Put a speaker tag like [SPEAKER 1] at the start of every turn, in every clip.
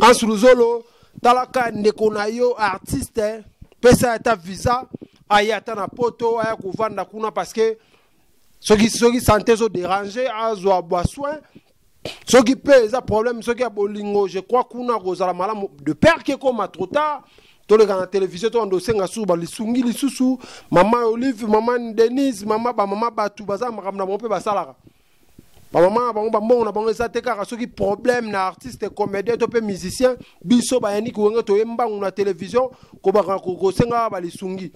[SPEAKER 1] Hans Luzolo, talaka ndeko na yo artiste, pesa ata visa, aya ata na poto, aya kovanda kuna parce que soki santé ezo déranger, azwa ba soin. Soki pe eza problème, soki ya bolingo, je crois kuna kozala malamu de peur que koma trop tard. Toleka na télévision to ando senga sur ba lisungi lisusu, mama Olive, mama Denise, mama ba mama batu baza makambo na bango pe basalaka. Ba mama bango ba mbongo na bango eza te kaka soki problème na artiste comédien to pe musicien, biso ba Yannick Wenge to yembangu na télévision ko ba ko senga ba lisungi.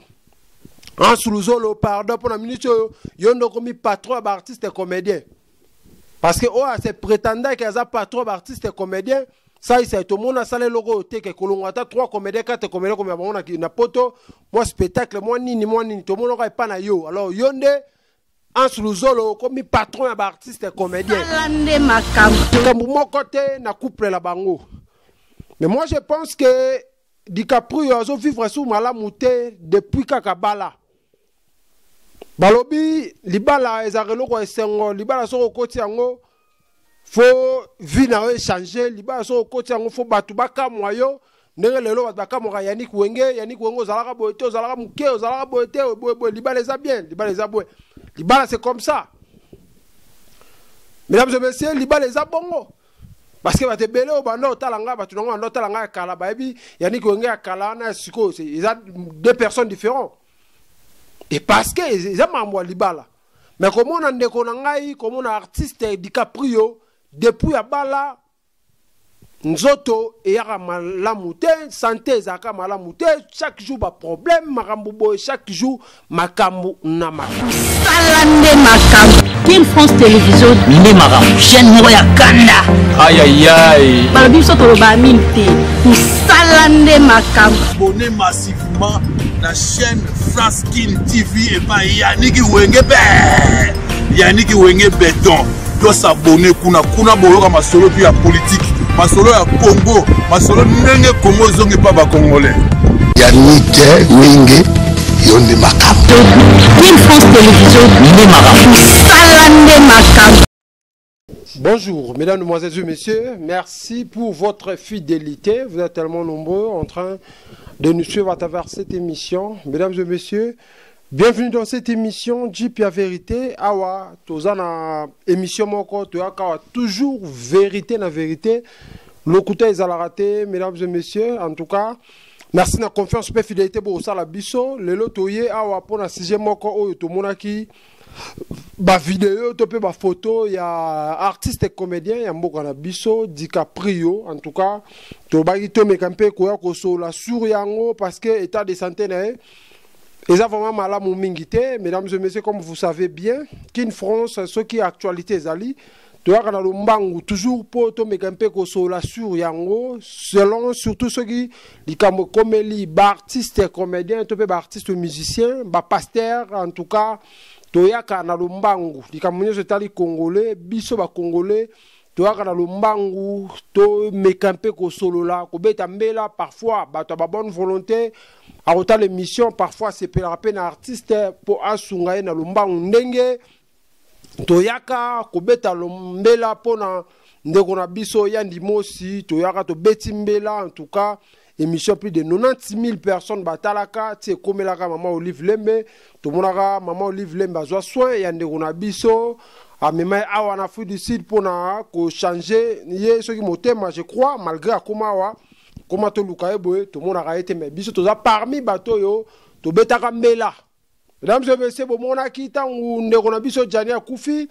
[SPEAKER 1] Hans Luzolo, pardon pour la minute oyo, yo ndoko mi patron ba artiste comédien. Parce que oyo se prétendait que aza patron ba artiste comédien, ça il s'est tout monde a salé logo te que kolongo ata 3 comédiens 4 comédiens comme bango na poto, moi spectacle moi nini moi nini tout monde pas na yo. Alors yo nde Hans Luzolo comme patron ya ba artiste comédien.
[SPEAKER 2] Alande makambo.
[SPEAKER 1] Kambu moko te na couple la bango. Mais moi je pense que DiCaprio azo vivre sous malamu te depuis kaka bala. Balobi libala ezalaka eloko ya esengo, libala soko okoti yango faut vie na yo échanger, libala soko okoti yango faut bato bakamwa yo. Ndenge lelo bato bakamwaka Yannick Wenge, Yannick Wenge ozalaka boye te, ozalaka moke, ozalaka boye te, boye boye, libala eza bien, libala eza boye. Libala c'est comme ça. Mesdames et messieurs, libala eza bongo. Parce que bato ebele oyo banda otala nga, bato nango banda otala nga ya kala, bayebi Yannick Wenge ya kala wana ya sikoyo, c'est, eza deux personnes différentes. Et parce que eza mambo ya libala. Mais komona ndeko na ngai, komona artiste DiCaprio depuis ya bala nzoto eyaka malamu te, santé ezalaka malamu te, chaque jour ba problème, makambo boye, chaque jour makambo na makambo.
[SPEAKER 2] Sala nde makambo. Kin France Télévision
[SPEAKER 3] nde makambo, chaîne moko ya kanda.
[SPEAKER 4] Aïe aïe aïe.
[SPEAKER 2] Balobi biso toloba mingi te. Sala nde makambo.
[SPEAKER 5] Abonnez massivement la chaîne France Kin TV et pas Yannick Wenge be. Yannick Wenge béton. Doit s'abonner kuna kuna boyoka masolo tu ya politique, masolo ya Congo, masolo ndenge Congo zongi pa ba congolais.
[SPEAKER 6] Yannick Wenge yo nde makambo.
[SPEAKER 2] Kin France Télévision
[SPEAKER 3] nde makambo.
[SPEAKER 2] Sala nde makambo.
[SPEAKER 1] Bonjour mesdames, mesdemoiselles et messieurs, merci pour votre fidélité. Vous êtes tellement nombreux en train de nous suivre à travers cette émission. Mesdames et messieurs, bienvenue dans cette émission Jeep ya vérité. Awa, toza na émission moko, toyaka toujours vérité na vérité. Lokuta ezala raté, mesdames et messieurs, en tout cas, merci na confiance pe fidélité bo sala biso. Lelo toye awa pona sujet moko oyo tomonaki ba vidéo to pe ba photo ya artiste et comédien ya mboka na biso DiCaprio. En tout cas, tobaki tomeka mpe koya kosola sur yango parce que état de santé na ye eza vraiment malamu mingi te. Mesdames et messieurs, comme vous savez bien, Kin France soki actualité ezali toyaka na lombangu toujours po tomeka mpe kosola sur yango selon surtout soki likambo ekomeli ba artiste comédien to pe ba artiste musicien ba pasteur. En tout cas toyaka na lombangu likambo nyonso etali congolais, biso ba congolais toyaka na lombangu tomeka mpe kosolola kobeta mbela. Parfois bato ya ba bonne volonté akotala émission, parfois asepelaka mpe na artiste po asunga ye na lombangu ndenge toyaka kobeta mbela mpona ndeko na biso Yandi Mosi, toyaka tobeti mbela. En tout cas émission plus de 90 000 personnes batalaka ti ekomelaka mama Olive Lembe. Tomonaka mama Olive Lembe azwa soin ya ndeko na biso, amema ye awa na Afrique du Sud mpona kochanger ye soki motema, je crois, malgré akoma awa koma toluka ye boye tomonaka ye te, mais biso toza parmi bato oyo tobetaka mbela. Mesdames et messieurs, bomonaki ntango ndeko na biso Gianni akufi,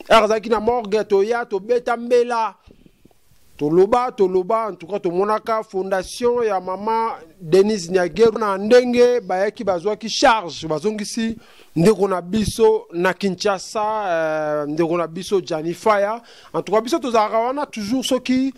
[SPEAKER 1] azalaki na morgue, toya tobeta mbela, toloba toloba. En tout cas tomonaka fondation ya mama Denise Nyakeru na ndenge bayaki bazwaki charge, bazongisi ndeko na biso na Kinshasa, ndeko na biso Gianni Faya. En tout cas biso tozalaka wana toujours soki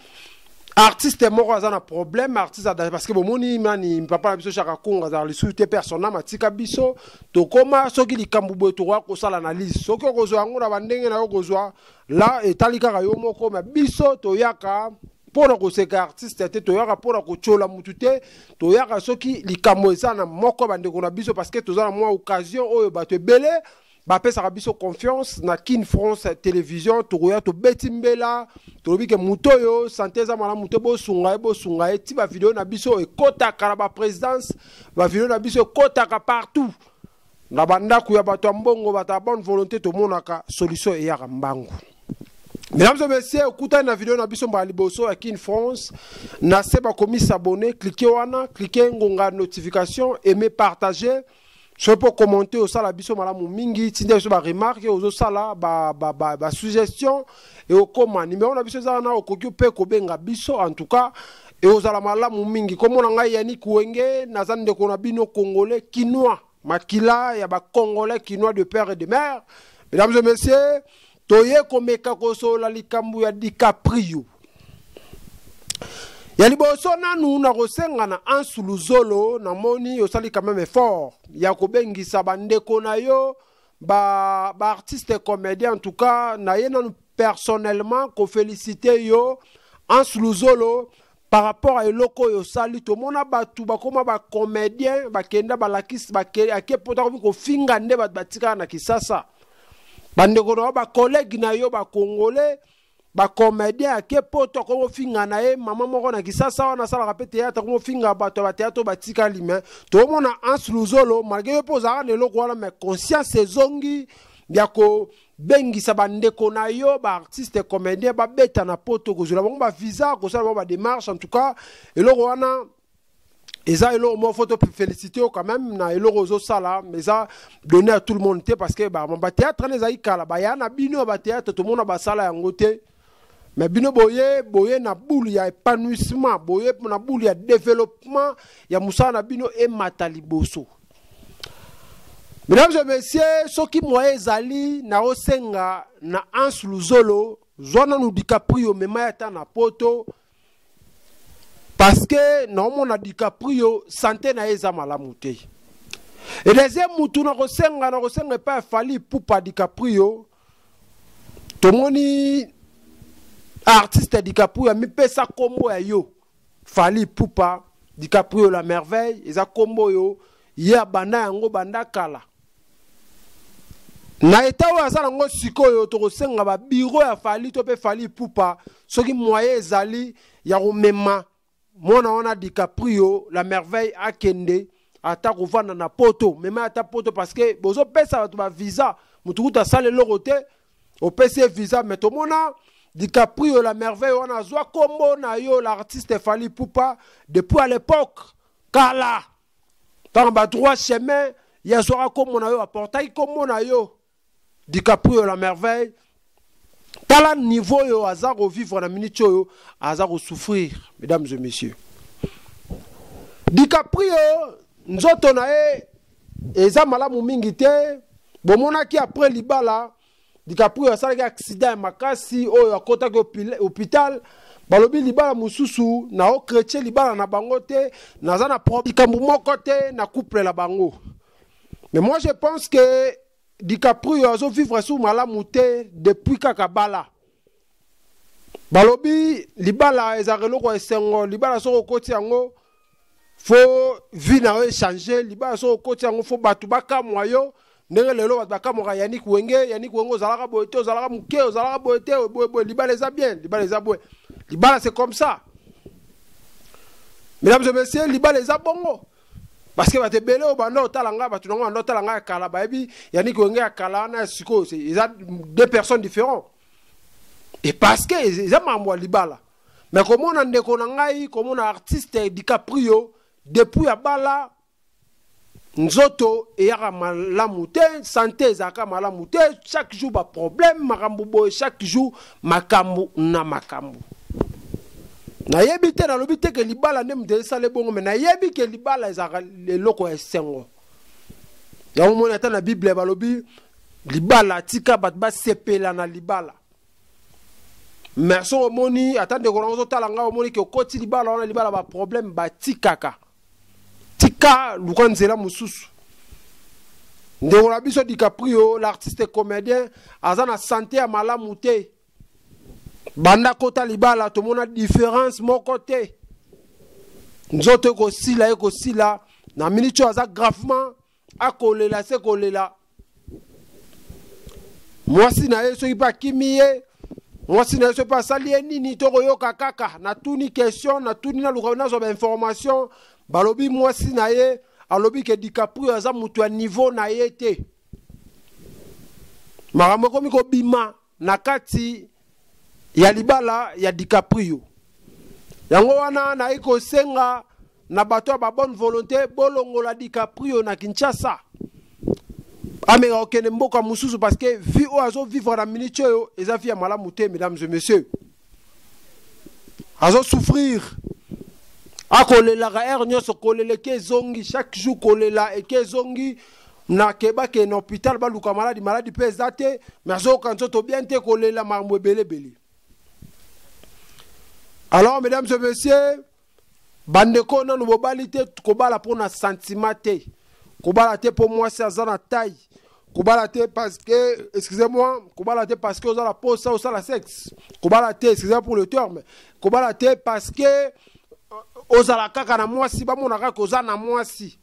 [SPEAKER 1] artiste moko aza na problème, artiste aza, parce que bomoni nani papa na biso Chaka Kongo azala lisusu te, personne atika biso. Tokoma soki likambo boye tokoya kosala analyse, soki okozwa yango na bandenge na yo kozwa la etali kaka yo moko. Mais biso toyaka mpona koseka artiste te, toyaka mpona kotiola mutu te, toyaka soki likambo eza na moko bandeko na biso, parce que toza na mwa occasion oyo bato ebele Bapesaka biso confiance na Kin France Télévision. Tokoya, tobeti mbela, tolobi ke moto oyo santé eza malamu te, bosunga ye, bosunga ye. Ti bavideo na biso ekɔtaka na baprésidence, bavideo na biso ekɔtaka partout na bandako ya bato ya mbongo, bato ya bonne volonté, tomonaka solution eyaka mbangu. Mesdames et messieurs, okutani na video na biso mbala liboso ya Kin France, na se bakomi s'abonner, cliquez wana, cliquez ngonga notification, aimer, partager. Soki mpo commenter, osala biso malamu mingi. Tinda biso baremarque, ozosala basuggestion, ekokoma. Nimero na biso eza wana, okoki mpe kobenga biso. En tout cas, ekozala malamu mingi. Komona ngai Yannick Wenge, naza ndeko na bino congolais kinois, makila ya bacongolais kinois de père et de mère. Mesdames et messieurs, toye komeka kosolola likambo ya DiCaprio. Ya liboso nanu, na kosenga na Ansu Luzolo, namoni osali quand même effort ya kobengisa bandeko na yo baartiste ba comédien. En tout cas, na ye nanu personnellement koféliciter yo, Ansu Luzolo, par rapport à eloko oyo osali. Tomona bato bakóma bacomédien, bakenda, balakisi, ake pota, komi kofinga nde bato batikala na Kisasa, bandeko na yo, bacollègue na yo bacongolais bacomédien. Ake poto, akomi ofinga na ye mama moko na Kisasa wana asalaka mpe théâtre, akomi ofinga bato ya bathéâtre oyo batikali. Me toomona Anse Luzolo, malgré yo mpe ozalaka na eloko wana, mais conscience ezongi ya kobengisa bandeko na yo baartiste comédien babeta na poto, kozwela bango bavisa, kosala bango badémarche. En tout cas, eloko wana eza eloko moko faut toféliciter yo quand même na eloko ozosala. Mais eza donné à tout le monde te, parce que bathéâtre wana ezali kala, baya na bino ya bathéâtre, tomona basala yango te. Mais bino boye, boye na but ya épanouissement, boye na but ya développement ya mosala na bino emata liboso. Mesdames et messieurs, soki moyen ezali, na osenga na Anse Luzolo, zwa nanu DiCaprio, mema ya ta na poto, parce que naomona DiCaprio santé na ye eza malamu te. E deuxième mutu na kosenga epai ya Fally Ipupa, DiCaprio, tomoni artiste DiCaprio amipesa nkombo ya yo Fally Ipupa. DiCaprio la merveille eza nkombo oyo ye abanda yango banda kala. Na eta oyo aza nango sikoyo, tokosenga babureau ya Fally to mpe Fally Ipupa, soki moyen ezali ya komema mwana wana DiCaprio la merveille, akende ata kovanda na poto, mema ata poto, parce que bozopesa bato bavisa, motu kutu asala eloko te, opesi ye visa. Mais tomona DiCaprio la merveille wana azwa nkombo na yo, l'artiste Fally Ipupa, depuis à l'époque kala, ntango badroit chemin, ye azwaka nkombo na yo, aportaki nkombo na yo DiCaprio la merveille. Tala niveau oyo aza kovivre na minute oyo, aza kosouffrir. Mesdames et messieurs, DiCaprio nzoto na ye eza malamu mingi te. Bomonaki après libala, DiCaprio asalaki accident ya makasi oyo akɔtaki hôpital. Balobi libala mosusu na ochrétien, libala na bango te, naza na likambo moko te na couple na bango. Mais moi, je pense que DiCaprio azovivre su malamu te depuis kaka bala. Balobi libala ezalaka eloko ya esengo. Libala, soki okoti yango, faut vie na yo échange. Libala, soki okoti yango, faut bato bakamwa yo ndenge lelo bato bakamwaka Yannick Wenge. Yannick Wenge, ozalaka boye te, ozalaka moke, ozalaka boye te, boye boye. Libala eza bien, libala eza boye, libala c'est comme ça. Mesdames et messieurs, libala eza bongo, parce que bato ebele oyo banda otala ngai, bato nango banda otala ngai ya kala, bayebi Yannick Wenge ya kala wana ya sikoyo eza deux personnes différentes. Et parce que eza makambo ya libala. Mais komona ndeko na ngai, komona artiste DiCaprio, depuis ya bala, nzoto eyaka malamu te, santé ezalaka malamu te, chaque jour baproblème, makambo boye, chaque jour makambo na makambo. Nayebi te, nalobi te ke libala nde moto esala ebongo, me nayebi ke libala ezalaka eloko ya esengo. Yango moni ata na Bible balobi libala, tika bato basepela na libala. Mais soki omoni ata ndeko nango ozotala ngai, omoni ke okoti libala wana, libala baproblème, batikaka, tika, luka nzela mosusu. Ndeko na biso DiCaprio, l'artiste comédien, aza na santé ya malamu te. Banda kota libala, tomona différence moko te. Nzoto ekosila, ekosila. Na miniti oyo aza gravement, akolela se kolela. Mwasi na ye soki mpe akimi ye, mwasi na ye soki mpe asali ye nini, tokoyoka kaka. Natuni question, natuni, naluka nazwa bainformation. Balobi mwasi na ye alobi ke DiCaprio aza moto ya niveau na ye te. Makambo ekomi kobima na kati ya libala ya DiCaprio. Yango wana nayi kosenga na bato ya ba bonne volonté, bolongola DiCaprio na Kinshasa, ameka kokende mboka mosusu, parce que vie oyo azovivre na minute oyo eza vie ya malamu te. Mesdames et messieurs, azosouffrir, akolelaka heure nyonso, kolela eke ezongi chaque jour, kolela eke ezongi. Na kebake na hôpital, baluka maladi, maladi mpe eza te, mais azoyoka nzoto bien te, kolela, makambo ebele ebele. Alors, mesdames et messieurs, bandeko nanu bobali te, kobala mpo na sentiment te, kobala te mpo mwasi aza na taille, kobala te parce que, excusez-moi, kobala te parce que oza na posa osala sexe, kobala te, excusez-moi pour le terme, kobala te parce que ozala kaka na mwasi, bamona kaka oza na mwasi.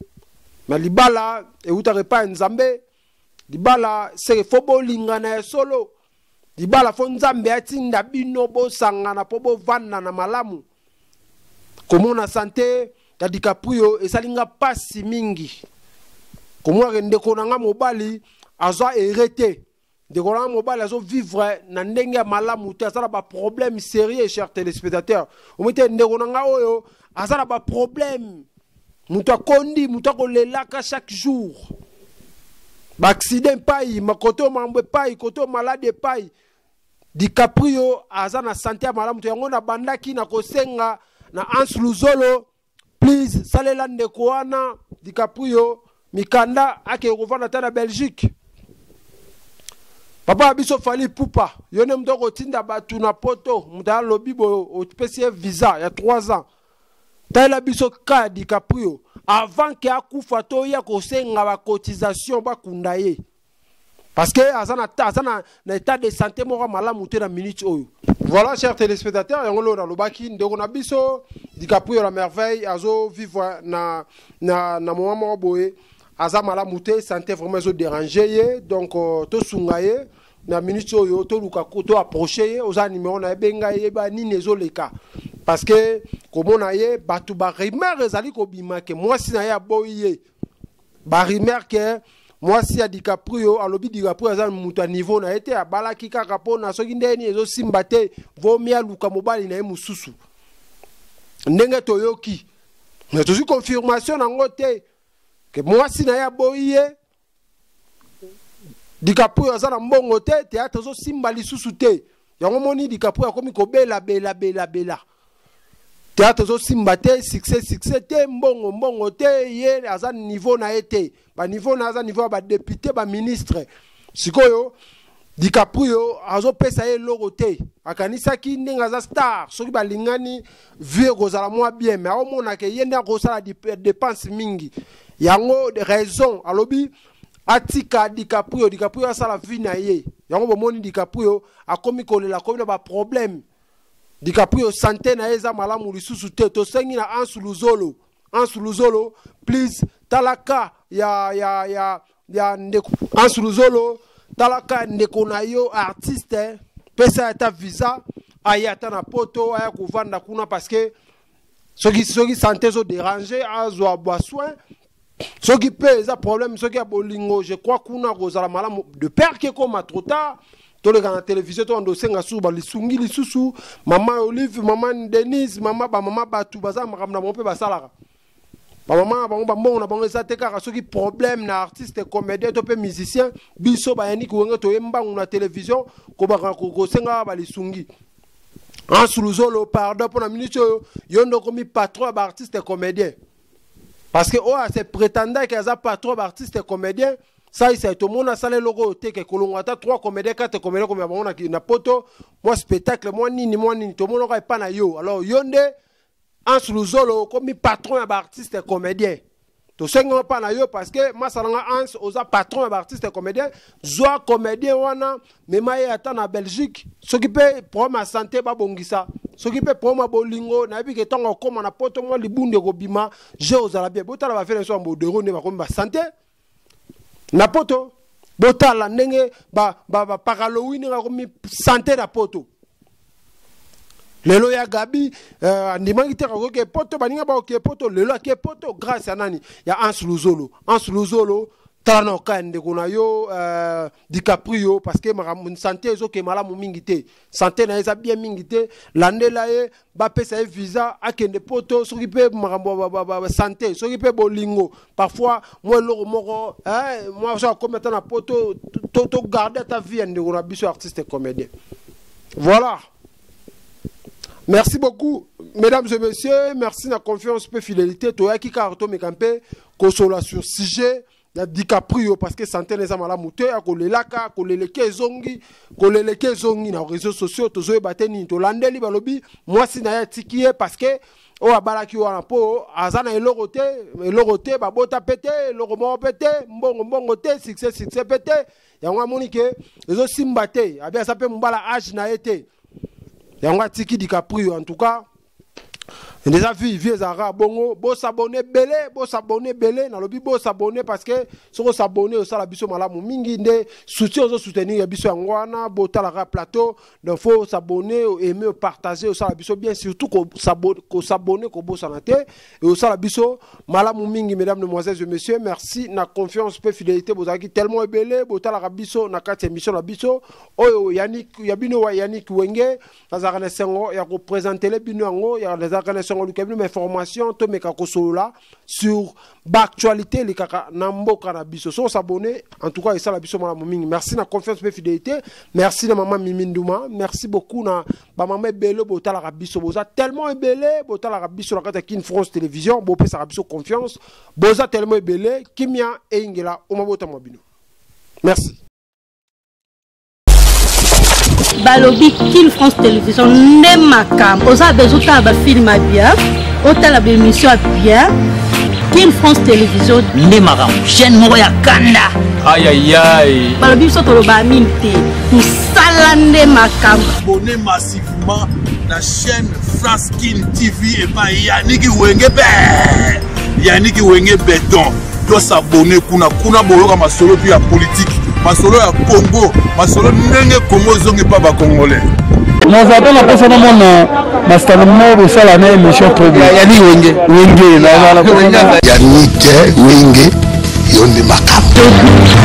[SPEAKER 1] Mais libala eutaka epai ya Nzambe. Libala seke fo bolingana ya solo. Libala fo Nzambe atinda bino bosangana mpo bovanda na malamu. Komona santé ya DiCaprio esali nga pasi mingi. Komona ndeko na nga mobali azwa ere te, ndeko na nga mobali azovivre na ndenge ya malamu te, aza na baproblème sérieux. Cher téléspectateur, omoi te ndeko na nga oyo aza na baproblème, moto akondi, moto akolelaka chaque jour, baaccident epai makoto, mambo epai koto, maladi epai. DiCaprio aza na santé ya malamu te. Yango nabandaki na kosenga na Hans Luzolo, please, salela ndeko wana DiCaprio mikanda, akende kovanda ata na Belgique. Papa ya biso Fally Ipupa, yo nde moto akotinda bato na poto, moto alobi boye, opesi ye visa ya 3 ans, talela biso ka ya DiCaprio avant ke akufa, toya kosenga bacotisation bakunda ye, parce que aza na état de santé moko malamu te na minute oyo. Voilà, chers téléspectateurs, yango lelo nalobaki ndeko na biso DiCaprio la merveille azovivre na moment moko boye aza malamu te, santé vraiment ezodérange ye. Donc tosunga ye na minute oyo, toluka toapproche ye, oza numéro na ye, benga ye, yeba nini ezoleka, parce que komona ye, bato barumeur ezali kobima ke mwasi na ye aboyi ye, barumeur ke mwasi ya DiCaprio alobi DiCaprio aza moto ya niveau na ye te, abalaki kaka mpona soki ndenge nini ezosimba te, vomi aluka mobali na ye mosusu. Ndenge toyoki, mais tozwi confirmation nango te, ke mwasi na ye aboyi ye. DiCaprio aza na mbongo te, théâtre ezosimba lisusu te. Yango moni DiCaprio akomi kobela bela bela bela, théâtre ezosimba te, succès succès te, mbongo mbongo te, ye aza niveau na ye te, baniveau na aza niveau ya badéputé, baministre. Sikoyo DiCaprio azopesa ye eloko te. Akanisaki ndenge aza star, soki balingani, vie ekozala mwa bien, mais aomonaka ye nde akosala dépense mingi. Yango raison alobi atika DiCaprio, DiCaprio asala vie na ye. Yango bomoni DiCaprio akomi kolela, akomi na baproblème. DiCaprio santé na ye eza malamu lisusu te. Tosengi na Ansu Luzolo, Ansu Luzolo, please, talaka ya ndeko Ansu Luzolo, talaka ndeko na yo artiste, pesa ata visa, aya ata na poto, aya kovanda kuna, parce que soki santé ezodérange, azwa basoin. Soki mpe eza problème soki ya bolingo, je crois kuna kozala malamu, de peur ke koma trop tard, toleka na télévision, tobanda osenga susu balisungi lisusu. Mama Olive, mama Denise, mama bamama, bato baza makambo na bango mpe basalaka, bamama na bango, bambongo na bango eza te. Kaka soki problème na artiste comédien to mpe musicien, biso bayani Wenge toye mbangu na télévision kobaka kosenga balisungi. Ansu Luzolo, pardon, mpo na minute oyo yo nde okomi patron ya baartiste comédien, parce que oyo ase prétendant ke aza patron ya baartiste comédien, salisa tomona asala eloko oyo te, ke kolongwa ata 3 comédien, 4 comédien, komema bango na poto, mwa spectacle, mwa nini, mwa nini, tomonaka epa na yo. Alors yo nde Anse Luzolo okomi patron ya baartiste comédien, tosengi mpa na yo, parce que masala nga Anse, oza patron ya baartiste comédien, zwa comédien wana, mema ye ata na Belgique. Soki mpe problème ya santé babongisa, soki mpe problème ya bolingo, nayebi ke ntango akóma na poto, mwa libundu ekobima, je ozala bien. Botala bafele so ya modero nde bakomi basanté na poto. Botala ndenge ba ba ba pakalowi ndenge akomi santé na poto. Lelo ya Gabi andimaki te akoki poto, baninga bakoki poto, lelo ake poto grâce ya nani? Ya Hans Luzolo. Hans Luzolo tala na oka ya ndeko na yo DiCaprio, parce que makambo santé ezoke malamu mingi te. Santé na ye eza bien mingi te. Landela ye, bapesa ye visa akende poto, soki pe makambo ba santé, soki pe bolingo. Parfois moi eloko moko, hein, moi so akomi ata na poto, to garder ata vie ya ndeko na biso artiste comédien. Voilà. Merci beaucoup, mesdames et messieurs. Merci na confiance pe fidélité. Toyaki kaka tomeka mpe kosola sur sujet ya DiCaprio, parce que santé neza malamu te, akolelaka, koleleke ezongi, koleleke ezongi na réseaux sociaux, tozoyeba te nini tolandeli, balobi mwasi na ye atiki ye parce que oyo abalaki wana po aza na eloko te, eloko te, babota pe te, eloko moko pe te, mbongo mbongo te, succès succès pe te. Yango amoni ke ezosimba te, abi aza pe mobala âge na ye te, yango atiki DiCaprio. En tout cas déjà vie ezalaka bongo. Bosabone ebele, bosabone ebele, nalobi bosabone parce que soki osabone osala biso malamu mingi, nde soutien ozosoutenir ya biso yango wana. Botalaka plateau, donc faut s'abonner, aimer, partager, osala biso bien, surtout kosabone, kobosana te, et osala biso malamu mingi. Mesdames, mesdemoiselles et messieurs, merci na confiance pe fidélité. Bozalaki tellement ebele, botalaka biso na kati ya émission na biso oyo Yannick ya bino wa Yannick Wenge. Nazalaka na esengo ya koprésentele bino yango, nazalaka na esengo luka bino information, tomeka kosolola sur baactualité elekaka na mboka na biso. So osabone, en tout cas esala biso malamu mingi. Merci na confiance pe fidélité. Merci na mama Mimi Nduma, merci beaucoup na bamama ebele botalaka biso, boza tellement ebele botalaka biso na kati ya Kin France Télévision, bopesaka biso confiance, boza tellement ebele. Kimia eyingela omabotama bino. Merci.
[SPEAKER 2] Balobi Kin France Télévision nde makambo. Oza besoin otala ba film ya bien, otala ba émission ya bien, Kin France Télévision
[SPEAKER 3] nde makambo, chaîne moko ya kanda.
[SPEAKER 4] Aïe aïe aïe.
[SPEAKER 2] Balobi biso toloba mingi te, mosala nde makambo.
[SPEAKER 5] Abonnez massivement la chaîne France Kin TV et pas Yannick Wenge be. Yannick Wenge béton. Doit s'abonner kuna kuna boyoka masolo puis ya politique, masolo ya Congo, masolo ndenge Congo zongi pa ba congolais.
[SPEAKER 7] Naza na posa na mona masitano moko bosala na émission trop bien.
[SPEAKER 6] Yannick Wenge.
[SPEAKER 7] Wenge, na na posa na
[SPEAKER 6] Yannick Wenge, yo nde makambo.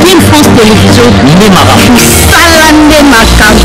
[SPEAKER 2] Kin France Télévision
[SPEAKER 3] nde makambo.
[SPEAKER 2] Mosala nde makambo.